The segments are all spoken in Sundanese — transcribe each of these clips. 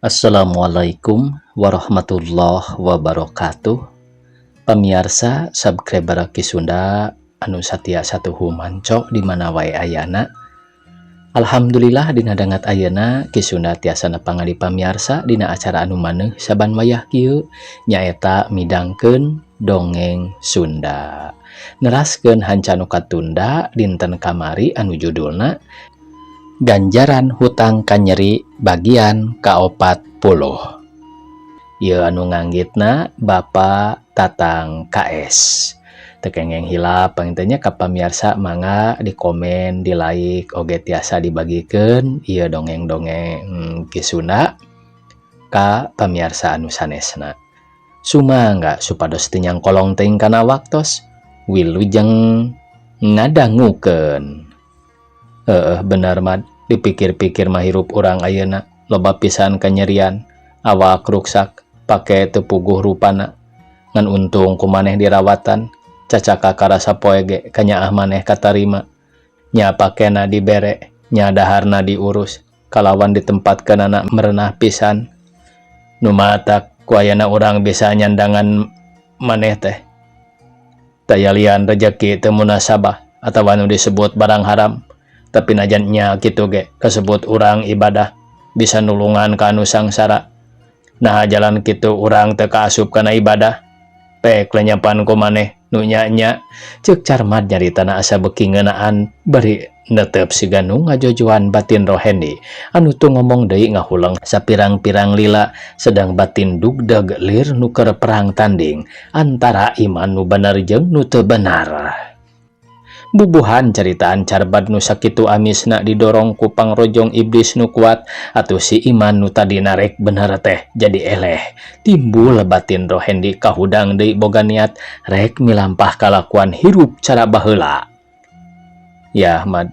Assalamualaikum warahmatullahi wabarakatuh. Pamiarsa subscriber Ki Sunda anu satia satuhu manco di mana wae ayana. Alhamdulillah, dina dangat ayeuna Ki Sunda tiasa nepang di pamiarsa dina acara anu maneuh saban wayah kieu, nyaeta midangkeun dongeng Sunda, neraskeun hanca nu katunda dinten kamari anu judulna Ganjaran Hutang Kanyeri bagian ka-40. Ieu anu nganggitna Bapak Tatang KS. Teu kenging hilap panginten nya ka pamiarsa, mangga di komen, di like, oge tiasa dibagikeun ieu dongeng-dongeng Ki Sunda ka pamiarsa anu sanesna. Sumangga supados teu nyangkolong teuing kana waktos, wilujeng ngadangukeun. Heeh, bener, Mad. Dipikir-pikir mah hirup urang ayeuna loba pisan kanyerian. Awak ruksak, pake teu puguh rupana, ngan untung ku maneh dirawatan. Cacaka karasa poe ge kanyaah maneh katarima. Nya pakena dibere, nya daharna diurus, kalawan ditempatkeunana merenah pisan. Nu matak ku ayana urang bisa nyandangan maneh teh. Taya lian rejeki teu munasabah atawa nu disebut barang haram, tapi najan nya kitu ge kasebut urang ibadah, bisa nulungan ka anu sangsara. Nah, jalan kitu urang teu kaasup kana ibadah. Pek lenyepan ku maneh nu nya-nya, ceuk Carmad nyaritana asa beuki ngeunaan bari netep siga nu ngajojoan batin Rohendi anu teu ngomong deui, ngahuleng sapirang-pirang lila, sedang batin dugdeg lir nu keur perang tanding antara iman nu bener jeung nu teu benar. Bubuhan caritaan Carbad nu sakitu amisna didorong ku pangrojong iblis nu kuat, atuh si iman nu tadina rek bener teh jadi eleh. Timbul batin Rohendi kahudang deui boga niat rek milampah kalakuan hirup cara baheula. Ya, Ahmad,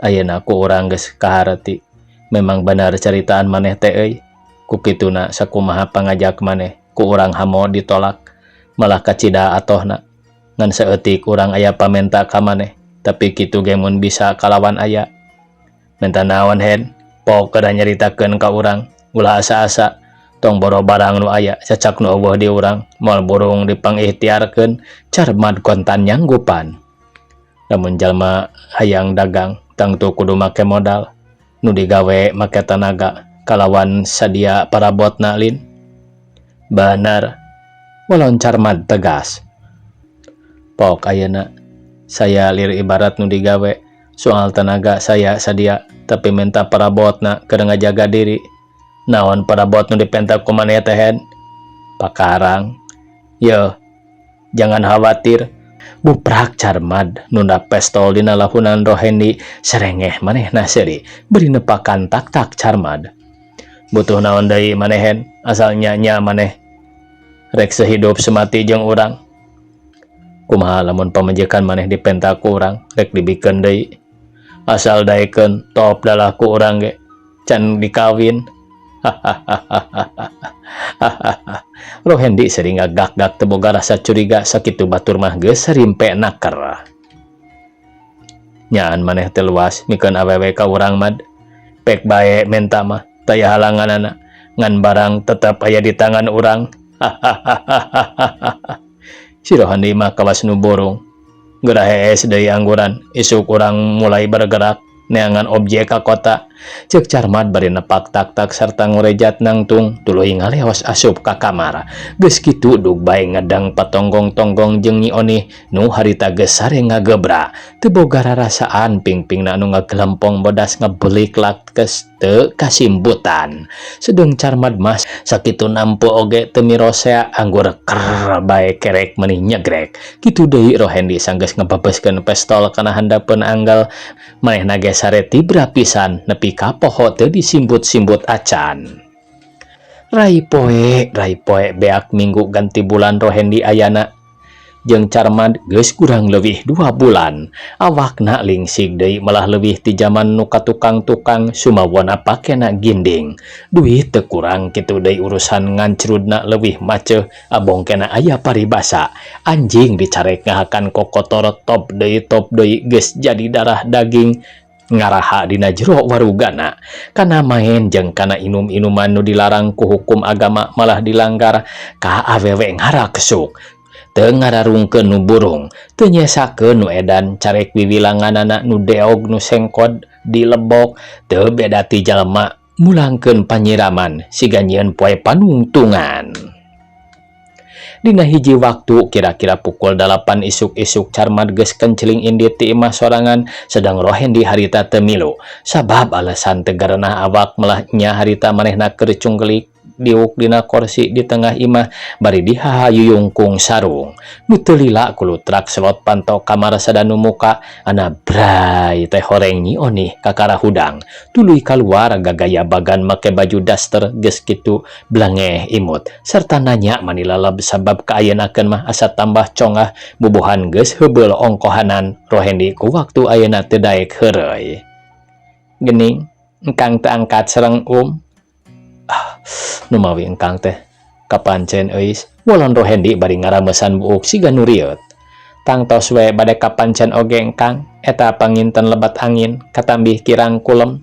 ayeuna ku urang geus kaharti. Memang benar caritaan maneh teh euy. Ku kituna sakumaha pangajak maneh ku urang hamo ditolak, malah kacida atohna. Ngan saeutik urang aya pamenta ka maneh, tapi kitu ge mun bisa kalawan aya. Menta naon, Hen? Pok kedah nyaritakeun ka urang, ulah asa-asa. Tong boro barang nu aya, cacak nu euweuh di urang moal burung dipangikhtiarkeun, Carmad kontan nyanggupan. Lamun jalma hayang dagang tangtu kudu make modal, nu digawe make tanaga kalawan sadia parabotna, lin? Bener, walon Carmad tegas. Pok ayeuna saya lir ibarat nu digawe. Soal tenaga saya sadia, tapi minta parabotna keur ngajaga diri. Naon parabot nu dipenta ku maneh teh, Hen? Pakarang. Yo, jangan khawatir, buprak Carmad nunda pestol dina lahunan Rohendi. Serengeh manehna seuri beri nepakan tak-tak Carmad. Butuh naon deui maneh, Hen? Asal nya maneh rek sehidup semati jeung urang. Kumaha lamun pamajikan maneh dipenta ku urang, rek dibikeun deui? Asal daekeun, top dalah ku urang ge can dikawin. Hahaha. Rohendi sering ngagak-gak teu boga rasa curiga, sakitu batur mah geus sarimpe naker. Nyaan maneh teh luas mikeun awewe ka urang, Mad. Pek bae menta mah, taya halanganana, ngan barang tetep aya di tangan urang. Hahaha. Si Rohandi mah kawas nu burung. Geura hees deui angguran, isuk urang mulai bergerak neangan objek ka kota, ceuk Carmad bari nepak tak-tak sarta ngurejat nangtung tuluy ngaleos asup ka kamar. Geus kitu dug bae ngedang patonggong-tonggong jeung Nyi Onih nu harita geus sare ngagebra, teu boga rarasaan pingpingna anu ngagelempong bodas ngebelik lakes teu kasimbutan. Sedeng Carmad mah sakitu nampu oge teu mirosea, anggur ker bae kerek meuni nyegrek. Kitu deui Rohendi, sanggeus ngebebeskeun pestol kana handapeun anggal, manehna ge sare tibra pisan nepi ka poho teu disimbut-simbut acan. Rai poe, rai poe, beak minggu ganti bulan. Rohendi ayana jeung Carmad geus kurang leuwih 2 bulan. Awakna lingsig deui, malah leuwih ti jaman nu ka tukang-tukang sumawona pakena ginding. Duit teu kurang, kitu deui urusan ngancrudna leuwih maceuh. Abongkena aya paribasa anjing dicarek ngahakan kokotor, top deui top deui geus jadi darah daging. Ngaraha dina jero warugana kana maen jeung kana inum-inuman nu dilarang ku hukum agama malah dilanggar ka awewe ngaraksuk teu ngararungkeun nu burung teu nyesakeun nu edan carek wiwilanganana nu deog nu sengkod dilebok teu beda ti jalma mulangkeun panyiraman siga nyieun poe panungtungan. Dina hiji waktu kira-kira pukul 8 isuk-isuk Carmad geus kenceling indit ti imah sorangan sedang Rohendi harita teu milu sabab alasan teu garenah awak malah nya harita manehna keur cungkelik diuk dina korsi di tengah imah bari dihahayuyungkung sarung nu teu lila kulutrak selot panto kamar sadanu muka ana bray teh horeng Nyi Onih kakara hudang tuluy kaluar gagaya bagan make baju daster geus kitu blangeh imut serta nanya mani lalab sabab kaayeunakeun mah asa tambah congah bubuhan geus heubeul ongkohanan Rohendi ku waktu ayeuna teu daek heureuy. Gening engkang teu angkat sareng ah numawi engkang teh kapancen euis wolon Rohendi bari ngaramesan buuk siga nu rieut. Tangtos we bade kapancen oge engkang eta panginten lebat angin katambih kirang kulem.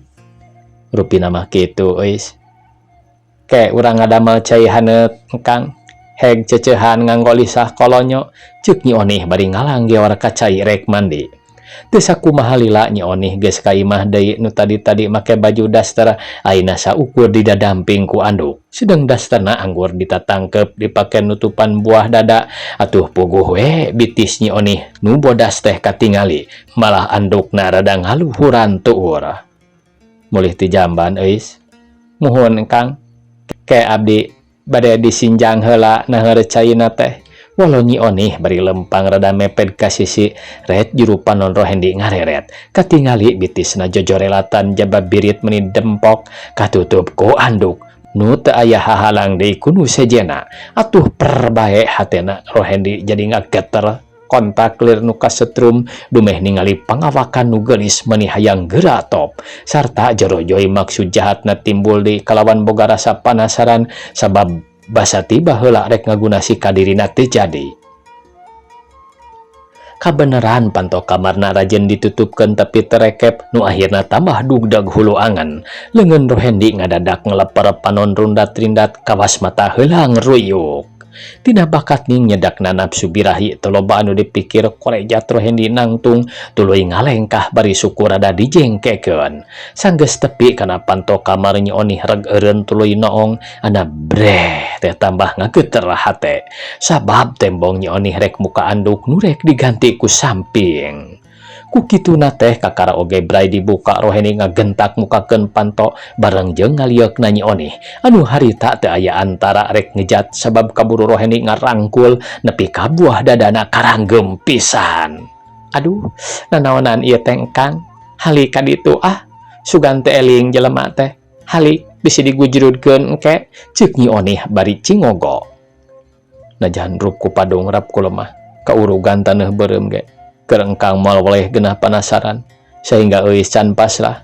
Rupina mah kitu euis. Ke urang ngadamel cai haneut engkang heg ceceuhan nganggo lisah kolonyo ceuk Nyi Onih bari ngalanggeor ka cai rek mandi. Teu sakumaha lila Nyi Onih geus ka imah deui nu tadi-tadi make baju daster ayeuna saukur didadamping ku anduk. Sedeng dasterna anggur ditatangkep dipake nutupan buah dada atuh puguh we bitis Nyi Onih nu bodas teh katingali malah andukna rada ngaluhuran tuur. Mulih ti jamban euis. Muhun engkang ke abdi bade disinjang heula naheur caina teh. Walau Nyi Onih bari lempang rada mepet ka sisi ret juru panon Rohendi ngareret katingali bitisna jojorelatan jaba birit meni dempok katutup ku anduk nu teu aya hahalang deui ku nu sejena atuh perbae hatena Rohendi jadi ngageter kontak lir nu kasetrum dumeh ningali pangawakan nu geulis meni hayang geura top sarta jorojoi maksud jahatna timbul di kalawan boga rasa panasaran sabab basa tiba heula rek ngagunasi kadirina teu jadi. Kabeneran panto kamarna rajin ditutupkeun tapi terekep nu akhirna tambah dugdag hulu angan. Leungeun Rohendi ngadadak ngeleper panon rundat-rindat kawas mata heula ngeruyuk. Tina bakat ning nyedakna nafsu birahi teu loba anu dipikir korejat Rohendi nangtung tuluy ngalengkah bari suku rada dijengkekeun. Sanggeus tepi kana panto kamar Nyi Onih reg eureun tuluy noong ana breh teh tambah ngageter hate. Sabab tembong Nyi Onih rek muka anduk nu rek diganti ku samping. Ku kituna teh kakara oge bray dibuka Rohendi ngagentak mukakeun panto bareng jeung ngalieukna Nyi Onih anu harita teu aya antara rek ngejat sabab kaburu Rohendi ngarangkul nepi ka buah dadana karanggem pisan. Aduh, nanaonan ieu teh engkang hali ka ditu ah sugan teh eling jelema teh hali bisi digujrudkeun engke ceuk Nyi Onih bari cingogo. Najahan rup ku padung rap ku lemah kaurugan taneuh beureum ge keur engkang moal weleh genah panasaran sehingga euis can pasrah.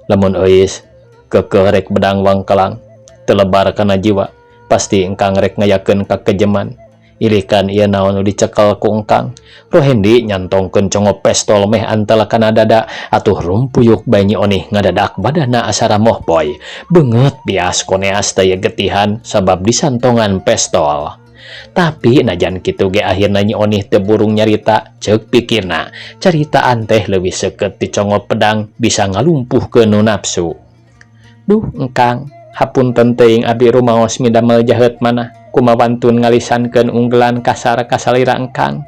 Lamun euis keukeuh rek bedang wangkelang teu lebar kana jiwa pasti engkang rek ngayakeun kakejeman. Ilikan ieu naon nu dicekel ku engkang. Rohendi nyantongkeun congo pestol meh antel kana dada atuh rumpuyuk bae Nyi Onih ngadadak badana asa ramoh poy. Beungeut bias koneas teh getihan sabab disantongan pestol. Tapi najan kitu ge akhirna Nyi Onih teu burung nyarita ceuk pikirna caritaan teh leuwih seukeut ti congo pedang bisa ngalumpuhkeun nu nafsu. Duh engkang hapunten teuing abdi rumaos midamel jaheut manah kumawantun ngalisankeun unggelan kasar kasalira engkang.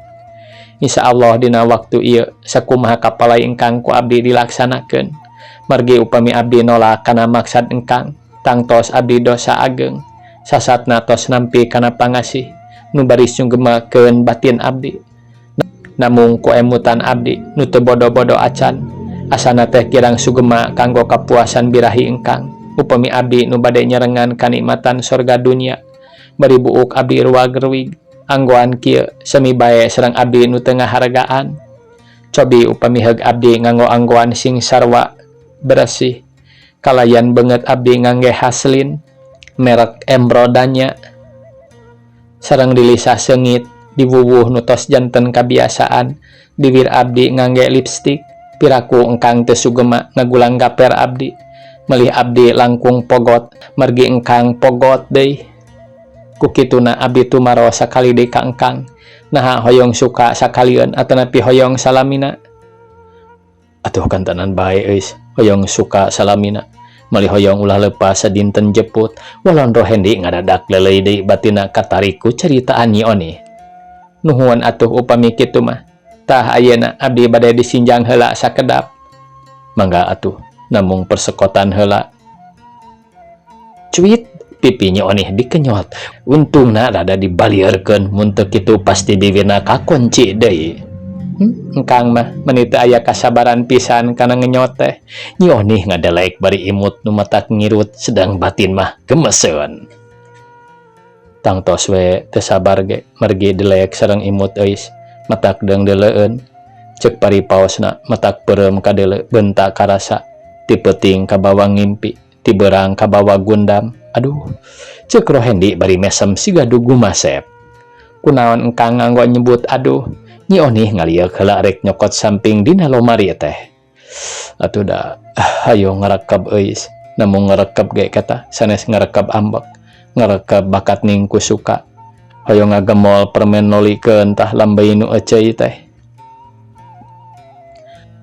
Insyaallah dina waktu ieu sakumaha kapalai engkang ku abdi dilaksanakeun. Margi upami abdi nolak kana maksad engkang tangtos abdi dosa ageng. Sasatna tos nampi kana pangasih nu baris nyunggemakeun batin abdi. Namung ku emutan abdi nu teu bodo-bodo acan asana teh kirang sugema kanggo kapuasan birahi engkang. Upami abdi nu bade nyarengan kanikmatan sorga dunia bari buuk abdi ruag-ruig anggoan kieu semi bae sareng abdi nu teu ngahargaan. Cobi upami heug abdi nganggo anggoan sing sarwa beresih kalayan beungeut abdi ngangge Haslin merek Embrodanya sareng dilisah seungit diwuwuh nu tos janten kabiasaan bibir abdi ngangge lipstik Piraku engkang teu sugema ngagulang gaper abdi. Melih abdi langkung pogot, margi engkang pogot deui. Ku kituna abdi tumaros sakali deui ka engkang. Naha hoyong suka sakalieun atanapi hoyong salamina? Atuh kantenan bae euis, hoyong suka salamina. Malih hoyong ulah lepas sadinten jeput, walon Rohendi ngadadak leuleuy deui batinna katarik ku caritaan Nyi Onih. Nuhun atuh upami kitu mah. Tah ayeuna abdi bade disinjang heula sakedap. Mangga atuh, namung persekotan heula. Cuit pipi Nyi Onih dikenyot. Untungna rada dibalieurkeun, mun teu kitu pasti bibirna kakunci deui. Engkang mah meni teu aya kasabaran pisan kana ngenyot teh. Nyi Onih ngadelek bari imut nu matak ngirut sedang batin mah gemeseun. Tangtos we teu sabar ge margi delek sareng imut euis matak deung-deuleueun. Ceuk paripaosna matak peureum kadeuleu beunta karasa. Ti peuting kabawa ngimpi, ti beurang kabawa gundam. Aduh, ceuk Rohendi bari mesem siga du gumasep. Kunaon engkang nganggo nyebut aduh? Nyi Onih ngalieuk heula rek nyokot samping dina lomari teh. Atuh da hayo ngarekeb euis, namung ngarekeb ge kata sanes ngarekeb ambek, ngarekeb bakat ning ku suka. Hoyong ngagemol permen lolikeun tah lambey nu eceuy teh.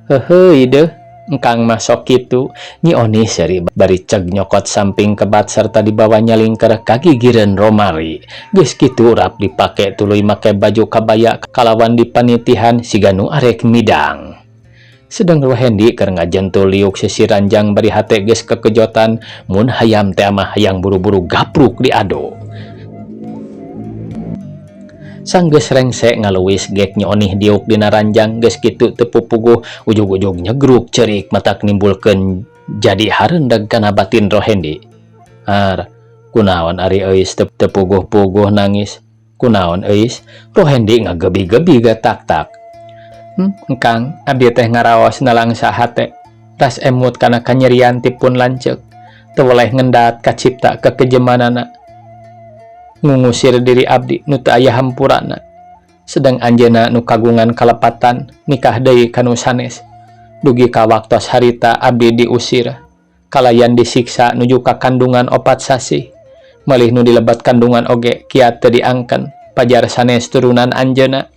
Heuheuy deuh, engkang mah sok kitu. Nyi Onih seuri bari ceg nyokot samping kebat serta dibawa nyalingker ka gigireun romari. Geus kitu rap dipake tuluy make baju kabaya kalawan dipanitihan siga nu arek midang. Sedeng Rohendi keur ngajentul liuk sisi ranjang bari hate geus kekejotan mun hayam teh mah hayang buru-buru gapruk diado. Sanggeus rengse ngaluwis gek Nyi Onih diuk dina ranjang geus kitu teu pupuguh ujug-ujug nyegruk ceurik matak nimbulkeun jadi harendeg kana batin Rohendi. Ar, kunaon ari euis teu puguh-puguh nangis? Kunaon euis? Rohendi ngagebi-gebi gatak-tak. Engkang, abdi teh ngaraos nalangsa hate. Ras emut kana kanyerian ti pun lanceuk. Teu weleh ngendat kacipta kekejemanana. Ngungusir diri abdi nu teu aya hampurana. Sedang anjeunna nu kagungan kalepatan nikah deui ka nu sanes. Dugi ka waktos harita abdi diusir. Kalayan disiksa nuju ka kandungan 4 sasih. Malih nu dilebat kandungan oge kiat teu diangken pajar sanes turunan anjeunna.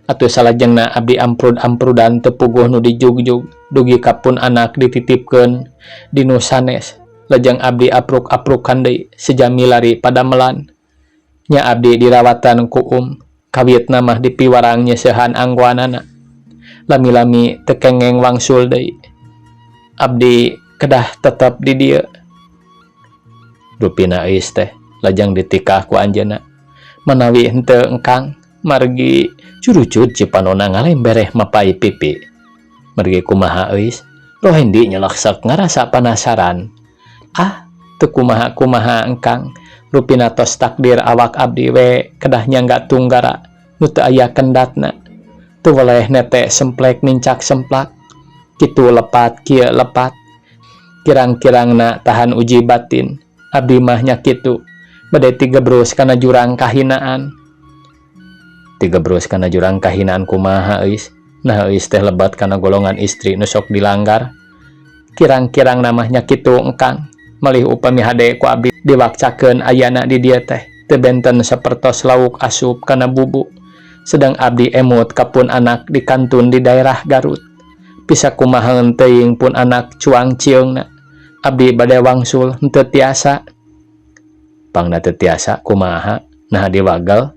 Atuh salajengna abdi amprud-amprudan teu puguh nu dijugjug dugi ka pun anak dititipkeun di nu sanes. Lajeng abdi apruk-aprukan deui sejami lari padamelan. Nya abdi dirawatan ku kawitna mah dipiwarang nyeseuhan anggoanana. Lami-lami teu kengeng wangsul deui. Abdi kedah tetep di dieu. Rupina euis teh lajeng ditikah ku anjeunna. Manawi henteu engkang margi curucut cipanona ngalembereh mapai pipi. Margi kumaha euis? Rohendi nyeleksak ngarasa panasaran. Ah, teu kumaha-kumaha engkang. Rupina tos takdir awak abdi we kedah nyangga tunggara nu teu aya kendatna. Teu weleh nete semplek nincak semplak. Kitu lepat kieu lepat. Kirang-kirangna tahan uji batin. Abdi mah nya kitu. Bade tigebrus kana jurang kahinaan. Tigebrus kana jurang kahinaan kumaha euis? Nah euis teh lebat kana golongan istri nu sok dilanggar. Kirang-kirang namah nya kitu engkang. Malih upami hade ku abdi diwakcakeun ayana di dieu teh teu benten sapertos lauk asup kana bubu. Sedang abdi emut ka pun anak di kantun di daerah Garut. Bisa kumaha teuing pun anak cuang cieungna. Abdi bade wangsul henteu tiasa. Pangna teu tiasa kumaha? Nah diwagel.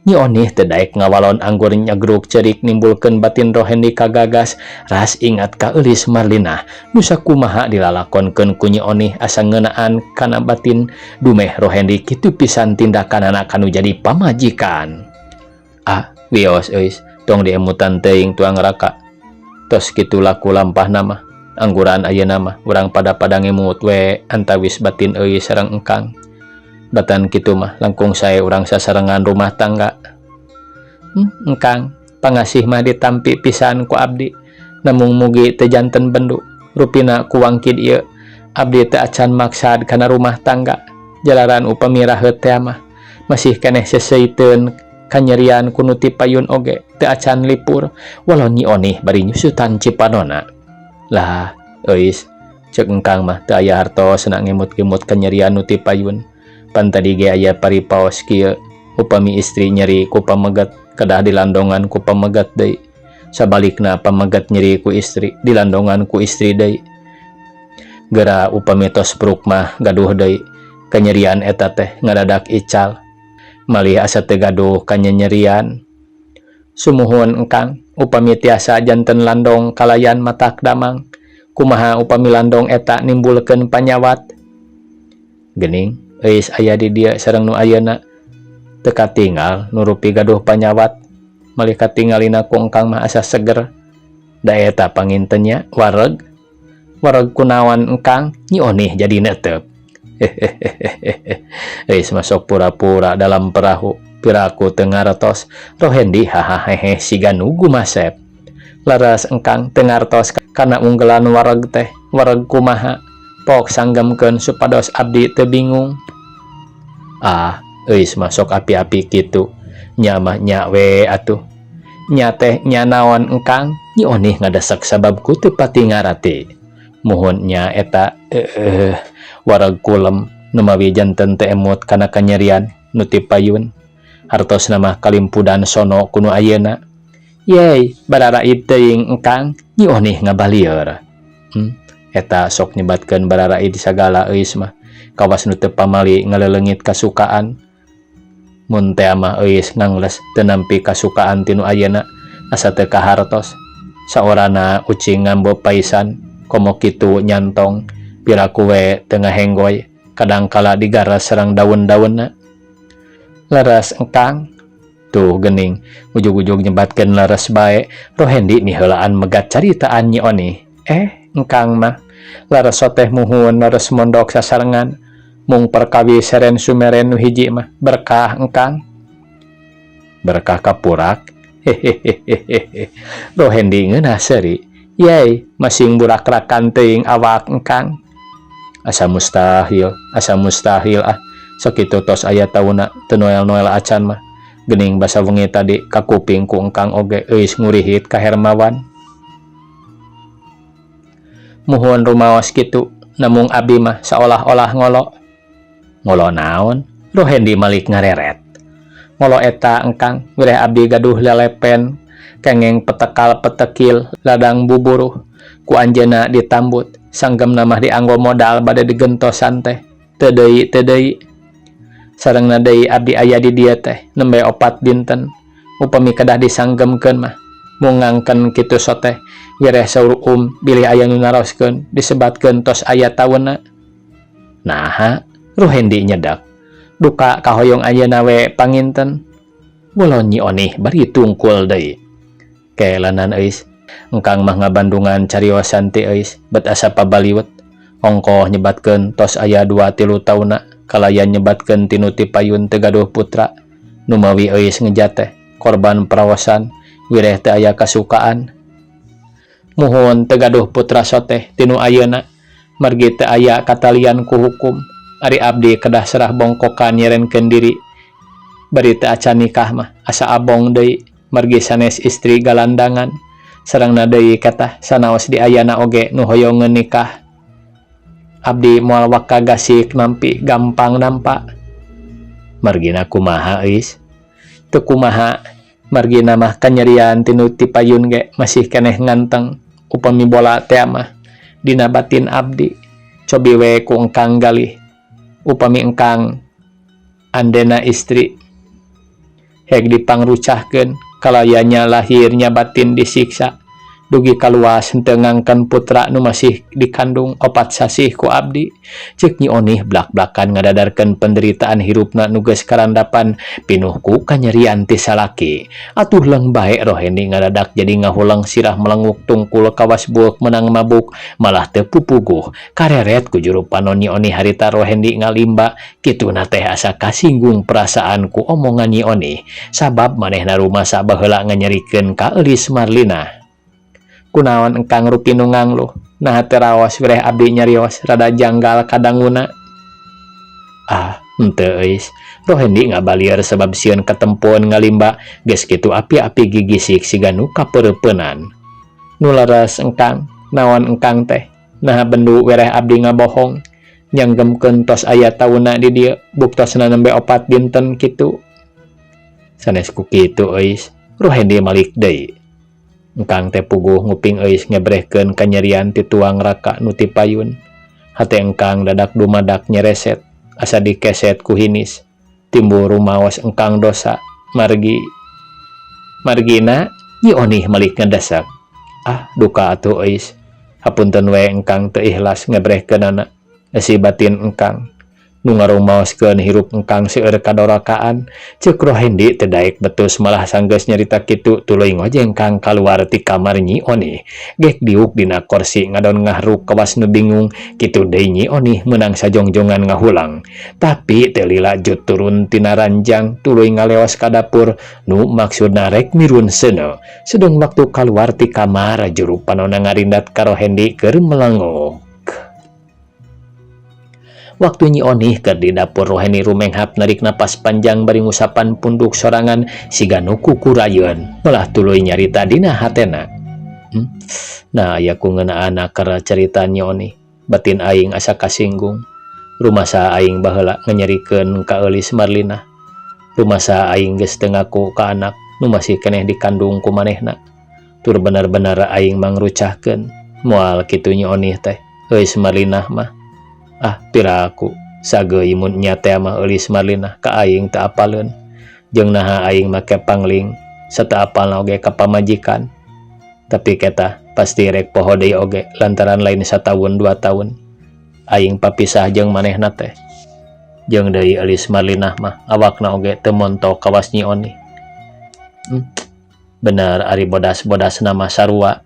Nyi Onih teu daek ngawalon anggur nyegruk ceurik nimbulkeun batin Rohendi kagagas. Ras ingat ka Eulis Marlinah nu sakumaha dilalakonkeun ku Nyi Onih asa ngeunaan kana batin dumeh Rohendi kitu pisan tindakanana kanu jadi pamajikan. Ah, wios euis, tong diemutan teuing tuang raka. Tos kitu laku lampahna mah. Angguran ayeuna mah urang pada-pada ngemut we antawis batin euis sareng engkang. Batan kitu mah langkung sae urang sasarengan rumah tangga. Engkang pangasih mah ditampi pisan ku abdi. Namung mugi teu janten bendu. Rupina ku wangkid ieu abdi teu acan maksad kana rumah tangga. Jalaran upami raheut teh mah masih keneh seseuiteun kanyerian ku nu ti payun oge teu acan lipur walau Nyi Onih bari nyusutan cipanona. Lah, euis, cek engkang mah teu aya hartosna ngemut-ngemut kanyerian nu ti payun. Pan tadi ge aya paripaos kieu, upami istri nyeri ku pameget kedah dilandongan ku pameget deui. Sabalikna pameget nyeri ku istri dilandongan ku istri deui. Geura upami tos bruk mah gaduh deui kanyerian eta teh ngadadak ical. Malih asa teu gaduh kanyanyerian. Sumuhun engkang, upami tiasa janten landong kalayan matak damang. Kumaha upami landong eta nimbulkeun panyawat? Geuning euis aya di dieu sareng nu ayeuna teu katingal nu rupi gaduh panyawat. Malih katingalina ku engkang mah asa seger. Da eta panginten nya wareg. Wareg kunaon engkang? Nyi Onih jadi neuteup. Hehehehe. Euis mah sok pura-pura dalam perahu. Piraku teu ngartos. Rohendi hahahehe siga nu gumasep. Leres engkang teu ngartos kana unggelan wareg teh. Wareg kumaha? Pok sanggemkeun supados abdi teu bingung. Ah, euis mah sok api-api kitu. Nya mah nya we atuh. Nya teh nya naon engkang? Nyi Onih ngadesek sabab ku teu pati ngarati. Muhun nya eta wareg kulem nu mawi janten teu emut kana kanyerian nu ti payun. Hartosna mah kalimpudan sono ku nu ayeuna. Yey, bararaid teuing engkang? Nyi Onih ngabalieur. Eta sok nyebatkeun bararaid sagala euis mah. Kawas nu teu pamali ngaleleungit kasukaan. Mun tea mah euis ngangles teu nampi kasukaan ti nu ayeuna asa teu kahartos. Saorana ucing ngambo paisan komo kitu nyantong piraku we teu ngahenggoy kadangkala digaras sareng daun-daunna. Leres engkang? Tuh geuning ujug-ujug nyebatkeun leres bae. Rohendi miheulaan megat caritaan Nyi Onih. Engkang mah leres teh muhun leres mondok sasarengan mung perkawi seren sumeren nu hiji mah berkah engkang. Berkah kapurak? Hehehehe. Rohendi ngeunah seuri. Yey, masing burakrakan teuing awak engkang. Asa mustahil, asa mustahil ah. Sakitu tos aya taunna teu noel-noel acan mah. Geuning basa wengi tadi kakuping ku engkang oge euis ngurihit ka Hermawan. Muhun rumaos kitu, namung abi mah saolah-olah ngolo. Ngolo naon? Rohendi malik ngareret. Ngolo eta engkang, wireh abdi gaduh lelepen, kengeng petekal petekil, ladang buburuh. Ku anjeunna ditambut, sanggemna mah dianggo modal bade digentosan teh. Teu deui teu deui. Sarengna deui abdi aya di dieu teh nembe 4 dinten. Upami kedah disanggemkeun mah mungangkeun kitu soteh wireh saur bilih aya nu naroskeun disebatkeun tos aya taunna. Naha? Rohendi nyedak. Duka kahoyong ayeuna we panginten. Walau Nyi Onih bari tungkul deui. Kelanan euis, engkang mah ngabandungan cariosan ti euis bet asa pabaliwet. Ongkoh nyebatkeun tos aya 2-3 taunna kalayan nyebatkeun tinu ti payun teu gaduh putra. Numawi euis ngejat teh korban paraosan wireh teu aya kasukaan. Muhun teu gaduh putra soteh tinu ayeuna margi teu aya katalian ku hukum. Ari abdi kedah serah bongkokan nyerenkeun diri. Bari teu acan nikah mah asa abong deui margi sanes istri galandangan. Sarengna deui katah sanaos di ayana oge nu hoyongeun nikah. Abdi moal waka gasik nampi gampang nampa. Margina kumaha euis? Teu kumaha margina mah kanyerian tinu ti payun ge masih keneh nganteng upami bola tea mah dina batin abdi. Cobi we ku engkang galih. Upami engkang andena istri heg dipangrucahkeun kalayanya lahirnya batin disiksa dugi kaluas henteu ngangken putra nu masih dikandung 4 sasih ku abdi. Ceuk Nyi Onih blak-blakan ngadadarkeun penderitaan hirupna nu geus karandapan pinuh ku kanyerian ti salaki. Atuh leung bae Rohendi ngadadak jadi ngahuleng sirah melenguk tungkul kawas bueuk menang mabuk malah teu pupuguh kareret ku juru panon Nyi Onih harita Rohendi ngalimba kituna teh asa kasinggung perasaan ku omongan Nyi Onih sabab manehna rumasa baheula nganyerikeun ka Eulis Marlina. Kunaon engkang rupi nu ngangluh naha teu raos wireh abdi nyarios rada janggal kadanguna. Ah, henteu euis. Rohendi ngabalieur sabab sieun katempoan ngalimba, geus kitu api-api gigisik siga nu kapeureupeunnan. Nu leres engkang, naon engkang teh? Naha bendu wereh abdi ngabohong? Nyanggemkeun tos aya taunna di dieu, buktosna nembe opat dinten kitu. Sanes ku kitu Euis, Rohendi malik deui. Engkang teh puguh nguping Euis ngebrehkeun kanyerian ti tuang raka nu ti payun. Hate engkang dadak dumadak nyereset, asa dikeset ku hinis. Timbul rumaos engkang dosa, margi margina Nyi Onih malik ngedesek. Ah, duka atuh Euis. Hapunten we engkang teu ikhlas ngebrehkeunana. Esi batin engkang. Nu ngarumaoskeun hirup engkang seueur kadorakaan. Ceuk Rohendi teu daek betus malah sanggeus nyarita kitu tuluy ngojengkang kaluar ti kamar Nyi Onih. Gek diuk dina korsi ngadon ngahruk kawas nu bingung. Kitu deui Nyi Onih meunang sajongjongan ngahulang. Tapi teu lila jut turun tina ranjang tuluy ngaleos ka dapur nu maksudna rek mirun seuneu. Sedeng waktu kaluar ti kamar juru panona ngarindat ka Rohendi keur melenguk. Waktu Nyi Onih keur di dapur Rohendi rumenghap narik napas panjang bari ngusapan punduk sorangan siga nu kukurayeun malah tuluy nyarita dina hatena. Nah aya ku ngeunaan keur carita Nyi Onih. Batin aing asa kasinggung. Rumasa aing baheula nganyerikeun ka Eulis Marlinah. Rumasa aing geus teu ngaku ka anak nu masih keneh dikandung ku manehna. Tur bener-bener aing mangrucahkeun. Moal kitu Nyi Onih teh. Eulis Marlinah mah. Ah, piraku sageuy mun nya teh mah Eulis Marlinah ka aing teu apaleun. Jeung naha aing make pangling sateu apalna oge ka pamajikan. Tapi ketah pasti rek poho deui oge lantaran lain sataun dua taun aing papisah jeung manehna teh. Jeung deui Eulis Marlinah mah awakna oge teu montok kawas Nyi Onih. Bener ari bodas-bodasna mah sarua.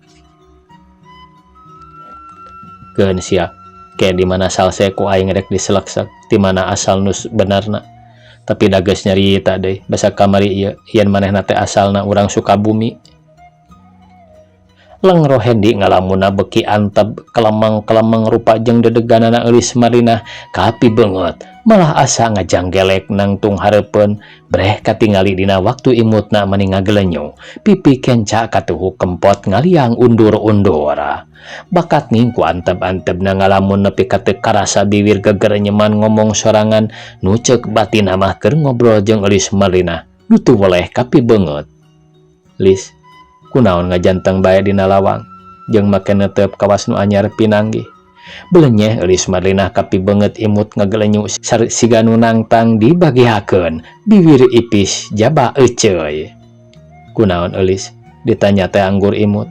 Keun sia ke di mana salse ku aing rek diseleksek di mana asal nu benerna. Tapi da geus nyarita deui basa kamari ieu yen manehna teh asalna urang Sukabumi. Leng Rohendi ngalamunna beuki anteb kelemeng-kelemeng rupa jeung dedeganana Eulis Marlinah kapi beungeut malah asa ngajanggelek nangtung hareupeun breh katingali dina waktu imutna mani ngagelenyu pipi kenca katuhu kempot ngaliang undur-undur. Bakat ning ku anteb-antebna ngalamun nepi ka teu karasa biwir gegerenyeman ngomong sorangan nu ceuk batinna mah keur ngobrol jeung Eulis Marlinah nu teu weleh kapi beungeut. Lis, kunaon ngajanteng bae dina lawang jeung make neuteup kawas nu anyar pinanggih. Belenyeh Eulis Marlinah kapi beungeut imut ngagelenyu siga nu nangtang dibagihakeun biwir ipis jaba euceuy. Kunaon Eulis? Ditanya teh anggur imut.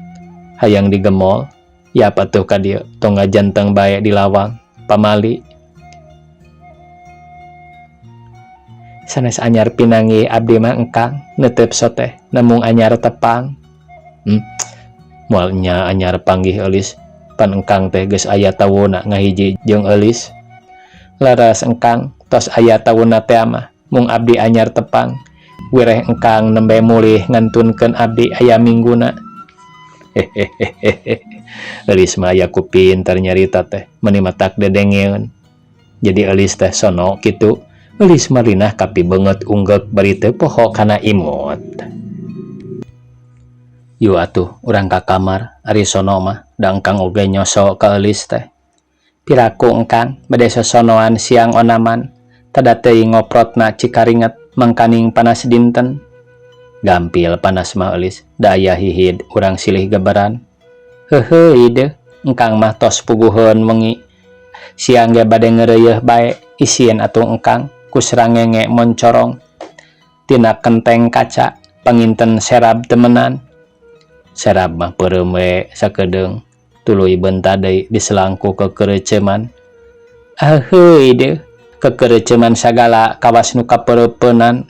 Hayang digemol? Yap atuh ka dieu tong ngajanteng bae di lawang pamali. Sanes anyar pinanggih abdi mah engkang neuteup soteh namung anyar tepang. Moal nya anyar panggih Eulis pan engkang teh geus aya tawuna ngahiji jeung Eulis. Laras engkang tos aya tawuna teh mah mung abdi anyar tepang. Wireh engkang nembe mulih ngantunkeun abdi aya mingguna. Hehehehe. Eulis mah aya ku pinter nyarita teh meuni matak dedengeun. Jadi Eulis teh sono kitu. Eulis Marlinah kapi beungeut unggeuk bari teu poho kana imut. Yu atuh urang ka kamar ari sono mah da engkang oge nyoso ka Eulis teh. Piraku engkang bade sosonoan siang onaman tada teuing ngoprotna cikaringet mangkaning panas dinten. Gampil panas mah Eulis da aya hihid urang silih geberan. Heuheuy deuh engkang mah tos puguheun wengi. Siang ge bade ngeureuyeuh bae isieun atuh engkang ku srangenge moncorong. Tina kenteng kaca panginten serab temenan. Serab mah peureum we sakedeung tuluy beunta deui diselangku kekeureuceuman. Aheuy deuh kekeureuceuman sagala kawas nu kapeureupeunnan.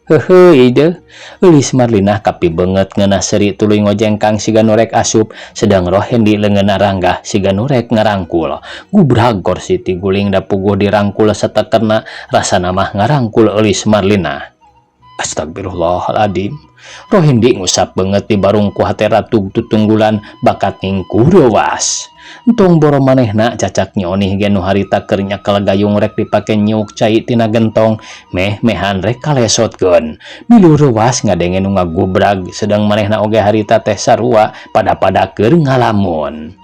Heuheuy deuh Eulis Marlinah kapi beungeut ngeunah seuri tuluy ngojengkang siga nu rek asup sedang Rohendi leungeunna ranggah siga nu rek ngarangkul. Gubrag korsi ti guling da puguh dirangkul satekerna rasana mah ngarangkul Eulis Marlinah. Astagfirullahaladzim. Rohendi ngusap beungeut di barung ku hate ratug tutunggulan bakat ning kureuwas. Entong boro manehna, cacak nyonih ge nu harita keur nyekel gayung rek dipake nyiuk cai tina gentong meh mehan rek kalesotkeun. Milu reuwas ngadenge nu ngagubrag, sedang manehna oge harita teh sarua pada-pada keur ngalamun.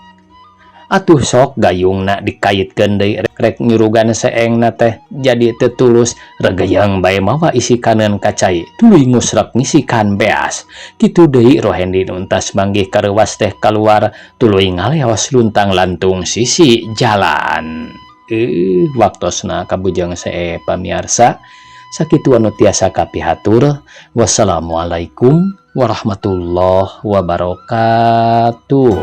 Atuh sok gayungna dikaitkeun deui rek nyurugan seengna teh jadi teu tulus, regeyeng bae mawa isikaneun ka cai, tuluy ngusrek ngisikan beas. Kitu deui Rohendi nu entas manggih kareuwas teh kaluar, tuluy ngaleos luntang lantung sisi jalan. Waktosna kabujeng see, pamiarsa. Sakitu anu tiasa kapihatur. Wassalamualaikum warahmatullahi wabarakatuh.